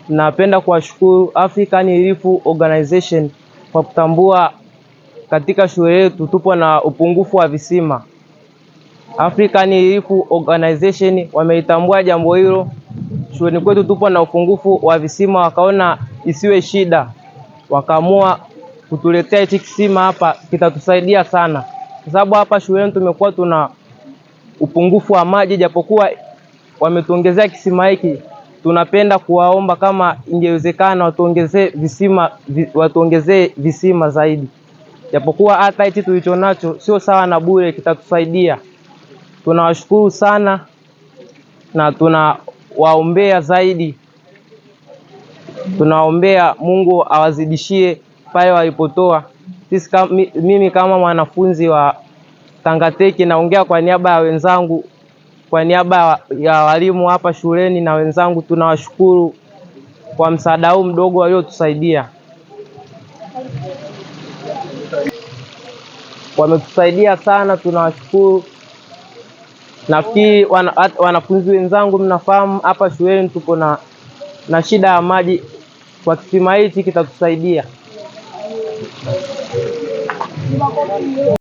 Napenda kuwashukuru African Relief Organization kwa kutambua katika shule yetu tupo na upungufu wa visima. African Relief Organization wameitambua jambo hilo, shuleni kwetu tupo na upungufu wa visima, wakaona isiwe shida, wakaamua kutuletea hichi kisima hapa, kitatusaidia sana, kwa sababu hapa shuleni tumekuwa tuna upungufu wa maji, japokuwa wametuongezea kisima hiki tunapenda kuwaomba kama ingewezekana watuongezee visima, watuongezee visima zaidi, japokuwa hata hichi tulicho nacho sio sawa na bure, kitatusaidia. Tunawashukuru sana na tunawaombea zaidi, tunawaombea Mungu awazidishie pale walipotoa. Sisi mimi kama mwanafunzi wa Tangateki naongea kwa niaba ya wenzangu, kwa niaba ya walimu hapa shuleni na wenzangu, tunawashukuru kwa msaada huu mdogo waliotusaidia. Wametusaidia sana, tunawashukuru. Nafikiri wanafunzi wenzangu mnafahamu hapa shuleni tupo na shida ya maji, kwa kisima hichi kitatusaidia.